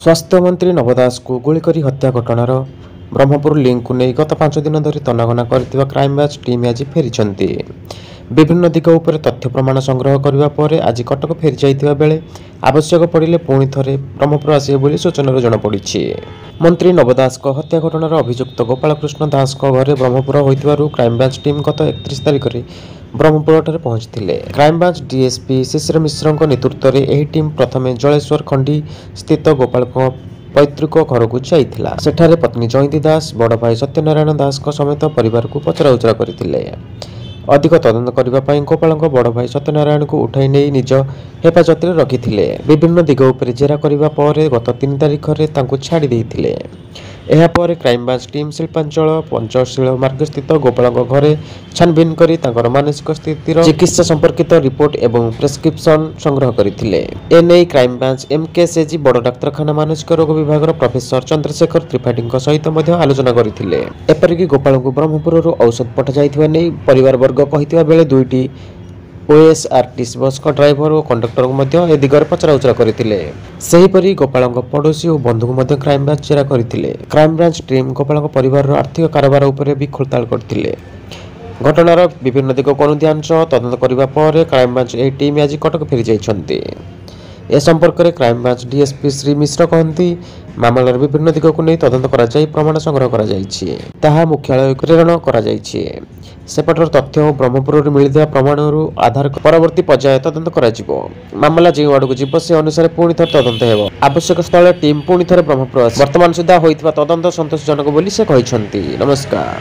ସ୍ୱାସ୍ଥ୍ୟମନ୍ତ୍ରୀ ନବ ଦାସଙ୍କୁ ଗୁଳି କରି ହତ୍ୟା ଘଟଣାର ବ୍ରହ୍ମପୁର ଲିଙ୍କକୁ ନେଇ ଗତ 5 ଦିନ ଧରି ତନାଘନା କରିଥିବା କ୍ରାଇମବ୍ରାଞ୍ଚ ଟିମ୍ ଆଜି ଫେରିଛନ୍ତି। ବିଭିନ୍ନ ଦିଗ ଉପରେ ତଥ୍ୟ ପ୍ରମାଣ ସଂଗ୍ରହ କରିବା ପରେ ଆଜି କଟକ ଫେରିଯାଇଥିବା ବେଳେ ଆବଶ୍ୟକ ପଡ଼ିଲେ ପୁଣି ଥରେ ବ୍ରହ୍ମପୁର ଆସିବେ ବୋଲି ସୂଚନାରୁ ଜଣାପଡ଼ିଛି। ମନ୍ତ୍ରୀ ନବ ଦାସଙ୍କ ହତ୍ୟା ଘଟଣାର ଅଭିଯୁକ୍ତ ଗୋପାଳକୃଷ୍ଣ ଦାସଙ୍କ ଘର ବ୍ରହ୍ମପୁର ହୋଇଥିବାରୁ କ୍ରାଇମବ୍ରାଞ୍ଚ ଟିମ୍ ଗତ 31 ତାରିଖରେ ବ୍ରହ୍ମପୁରଠାରେ ପହଞ୍ଚିଥିଲେ। କ୍ରାଇମବ୍ରାଞ୍ଚ ଡିଏସ୍ପି ଶିଶିର ମିଶ୍ରଙ୍କ ନେତୃତ୍ୱରେ ଏହି ଟିମ୍ ପ୍ରଥମେ ଜଳେଶ୍ୱର ଖଣ୍ଡି ସ୍ଥିତ ଗୋପାଳଙ୍କ ପୈତୃକ ଘରକୁ ଯାଇଥିଲା। ସେଠାରେ ପତ୍ନୀ ଜୟନ୍ତୀ ଦାସ, ବଡ଼ ଭାଇ ସତ୍ୟନାରାୟଣ ଦାସଙ୍କ ସମେତ ପରିବାରକୁ ପଚରାଉଚରା କରିଥିଲେ। ଅଧିକ ତଦନ୍ତ କରିବା ପାଇଁ ଗୋପାଳଙ୍କ ବଡ଼ ଭାଇ ସତ୍ୟନାରାୟଣଙ୍କୁ ଉଠାଇ ନେଇ ନିଜ ହେଫାଜତରେ ରଖିଥିଲେ। ବିଭିନ୍ନ ଦିଗ ଉପରେ ଜେରା କରିବା ପରେ ଗତ 3 ତାରିଖରେ ତାଙ୍କୁ ଛାଡ଼ି ଦେଇଥିଲେ। ଏହାପରେ କ୍ରାଇମବ୍ରାଞ୍ଚ ଟିମ୍ ଶିଳ୍ପାଞ୍ଚଳ ପଞ୍ଚଶୀଳ ମାର୍ଗସ୍ଥିତ ଗୋପାଳଙ୍କ ଘରେ ଛାନଭିନ କରି ତାଙ୍କର ମାନସିକ ସ୍ଥିତିର ଚିକିତ୍ସା ସମ୍ପର୍କିତ ରିପୋର୍ଟ ଏବଂ ପ୍ରେସ୍କ୍ରିପସନ ସଂଗ୍ରହ କରିଥିଲେ। ଏନେଇ କ୍ରାଇମବ୍ରାଞ୍ଚ ଏମକେସିଜି ବଡ଼ ଡାକ୍ତରଖାନା ମାନସିକ ରୋଗ ବିଭାଗର ପ୍ରଫେସର ଚନ୍ଦ୍ରଶେଖର ତ୍ରିପାଠୀଙ୍କ ସହିତ ମଧ୍ୟ ଆଲୋଚନା କରିଥିଲେ। ଏପରିକି ଗୋପାଳଙ୍କୁ ବ୍ରହ୍ମପୁରରୁ ଔଷଧ ପଠାଯାଇଥିବା ନେଇ ପରିବାରବର୍ଗ କହିଥିବା ବେଳେ ଦୁଇଟି ଓଏସ୍ଆରଟିସି ବସ୍ଙ୍କ ଡ୍ରାଇଭର ଓ କଣ୍ଡକ୍ଟରଙ୍କୁ ମଧ୍ୟ ଏ ଦିଗରେ ପଚରାଉଚରା କରିଥିଲେ। ସେହିପରି ଗୋପାଳଙ୍କ ପଡ଼ୋଶୀ ଓ ବନ୍ଧୁଙ୍କୁ ମଧ୍ୟ କ୍ରାଇମବ୍ରାଞ୍ଚ ଜେରା କରିଥିଲେ। କ୍ରାଇମବ୍ରାଞ୍ଚ ଟିମ୍ ଗୋପାଳଙ୍କ ପରିବାରର ଆର୍ଥିକ କାରବାର ଉପରେ ବି ଖୋଳତାଡ଼ କରିଥିଲେ। ଘଟଣାର ବିଭିନ୍ନ ଦିଗକୁ ଅନୁଧ୍ୟାନ ସହ ତଦନ୍ତ କରିବା ପରେ କ୍ରାଇମବ୍ରାଞ୍ଚ ଏହି ଟିମ୍ ଆଜି କଟକ ଫେରିଯାଇଛନ୍ତି। ଏ ସମ୍ପର୍କରେ କ୍ରାଇମବ୍ରାଞ୍ଚ ଡିଏସ୍ପି ଶ୍ରୀ ମିଶ୍ର କହନ୍ତି, ମାମଲାର ବିଭିନ୍ନ ଦିଗକୁ ନେଇ ତଦନ୍ତ କରାଯାଇ ପ୍ରମାଣ ସଂଗ୍ରହ କରାଯାଇଛି। ତାହା ମୁଖ୍ୟାଳୟକୁ ପ୍ରେରଣ କରାଯାଇଛି। ସେପଟର ତଥ୍ୟ ଓ ବ୍ରହ୍ମପୁରରୁ ମିଳିଥିବା ପ୍ରମାଣରୁ ଆଧାର ପରବର୍ତ୍ତୀ ପର୍ଯ୍ୟାୟ ତଦନ୍ତ କରାଯିବ। ମାମଲା ଯେଉଁ ଆଡ଼କୁ ଯିବ, ସେ ଅନୁସାରେ ପୁଣି ଥରେ ତଦନ୍ତ ହେବ। ଆବଶ୍ୟକ ସ୍ଥଳେ ଟିମ୍ ପୁଣି ଥରେ ବ୍ରହ୍ମପୁର ଆସିବ। ବର୍ତ୍ତମାନ ସୁଦ୍ଧା ହୋଇଥିବା ତଦନ୍ତ ସନ୍ତୋଷଜନକ ବୋଲି ସେ କହିଛନ୍ତି। ନମସ୍କାର।